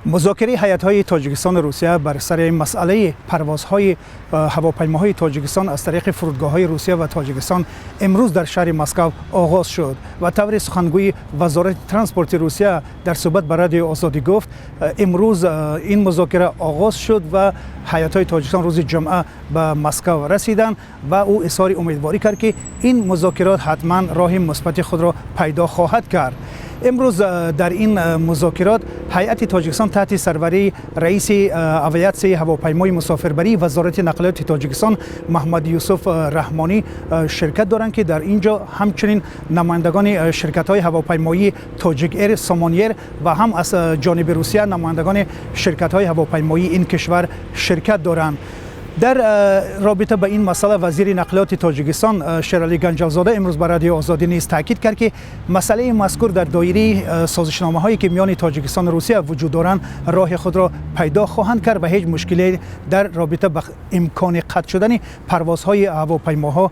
Музокираи ҳайатҳои Тоҷикистону Русия бар сари масъалаи парвозҳои ҳавопаймоҳои Тоҷикистон аз тариқи фурудгоҳҳои Русия ва Тоҷикистон имрӯз дар шаҳри Москав оғоз шуд ва тавре сухангӯи Вазорати транспорти Русия дар суҳбат ба Радиои Озодӣ гуфт, имрӯз ин музокира оғоз шуд ва ҳайатҳои Тоҷикистон рӯзи ҷумъа ба Москав расиданд ва ӯ изҳори умедворӣ кард, ки ин музокирот ҳатман роҳи мусбати худро пайдо хоҳад кард. Имрӯз дар ин музокирот ҳайати Тоҷикистон таҳти сарварии раиси авиатсияи ҳавопаймои мусофирбарии Вазорати нақлиёти Тоҷикистон Маҳмад Юсуф Раҳмонӣ ширкат доранд, ки дар ин ҷо ҳамчунин намояндагони ширкатҳои ҳавопаймоии Тоҷик Эйр, Сомон Эйр ва ҳам аз ҷониби Русия намояндагони ширкатҳои ҳавопаймоии ин кишвар ширкат доранд. Дар робита ба ин масъала вазири нақлиёти Тоҷикистон Шералӣ Ганҷалзода имрӯз ба Радиои Озодӣ низ таъкид кард, ки масъалаи мазкур дар доираи созишномаҳое, ки миёни Тоҷикистону Русия вуҷуд доранд, роҳи худро пайдо хоҳанд кард ва ҳеҷ мушкиле дар робита ба имкони қатъ шудани парвозҳои ҳавопаймоҳо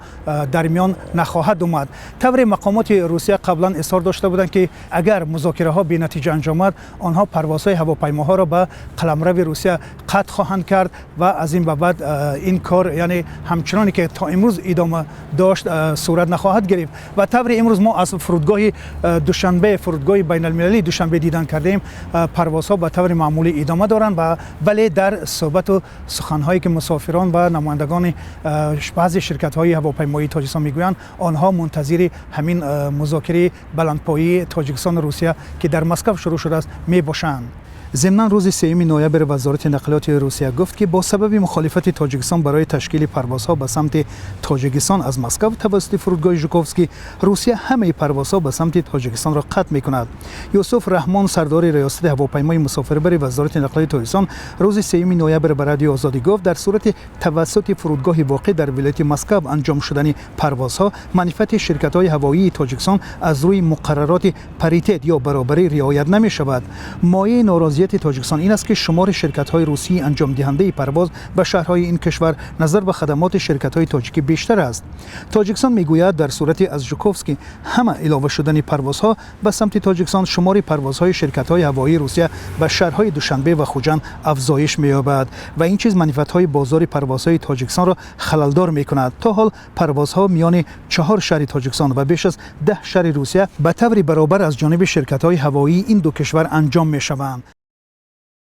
дар миён нахоҳад омад. Тавре мақомоти Русия қаблан изҳор дошта буданд, ки агар музокираҳо бенатиҷа анҷомад, онҳо парвозҳои ҳавопаймоҳоро ба қаламрави Русия қатъ хоҳанд кард ва аз ин ба баъд ин кор, яъне ҳамчуноне ки то имрӯз идома дошт, сурат нахоҳад гирифт. Ва тавре имрӯз мо аз фурудгоҳи Душанбе, фурудгоҳи байналмилалии Душанбе дидан кардем, парвозҳо ба таври маъмулӣ идома доранд ва вале дар суҳбату суханҳое, ки мусофирон ва намояндагони баъзе ширкатҳои ҳавопаймоии Тоҷикистон мегӯянд, онҳо мунтазири ҳамин музокираи баландпоии Тоҷикистону Русия, ки дар Москав шурӯъ шудааст, мебошанд. Зимнан, рӯзи 3 ноябр Вазорати нақлиёти Русия гуфт, ки бо сабаби мухолифати Тоҷикистон барои ташкили парвозҳо ба самти Тоҷикистон аз Москав тавассути фурудгоҳи Жуковский, Русия ҳамаи парвозҳо ба самти Тоҷикистонро қатъ мекунад. Юсуф Раҳмон, сардори риёсати ҳавопаймои мусофирбари Вазорати нақлиёти Тоҷикистон, рӯзи 3 ноябр ба Радиои Озодӣ гуфт, дар сурати тавассути фурудгоҳи воқеъ дар вилояти Москав анҷом шудани парвозҳо, манфиати ширкатҳои ҳавоии Тоҷикистон аз рӯи муқаррароти паритет ё баробарӣ риоят намешавад. Мояи норозияти Тоҷикистон ин аст, ки шумори ширкатҳои русии анҷомдиҳандаи парвоз ба шаҳрҳои ин кишвар назар ба хадамоти ширкатҳои тоҷикӣ бештар аст. Тоҷикистон мегӯяд, дар сурати аз Жуковский ҳама илова шудани парвозҳо ба самти Тоҷикистон, шумори парвозҳои ширкатҳои ҳавоии Русия ба шаҳрҳои Душанбе ва Хуҷанд афзоиш меёбад ва ин чиз манфиатҳои бозори парвозҳои Тоҷикистонро халалдор мекунад. То ҳол парвозҳо миёни чаҳор шаҳри Тоҷикистон ва беш аз 10 шаҳри Русия ба таври баробар аз ҷониби ширкатҳои ҳавоии ин ду кишвар анҷом мешаванд.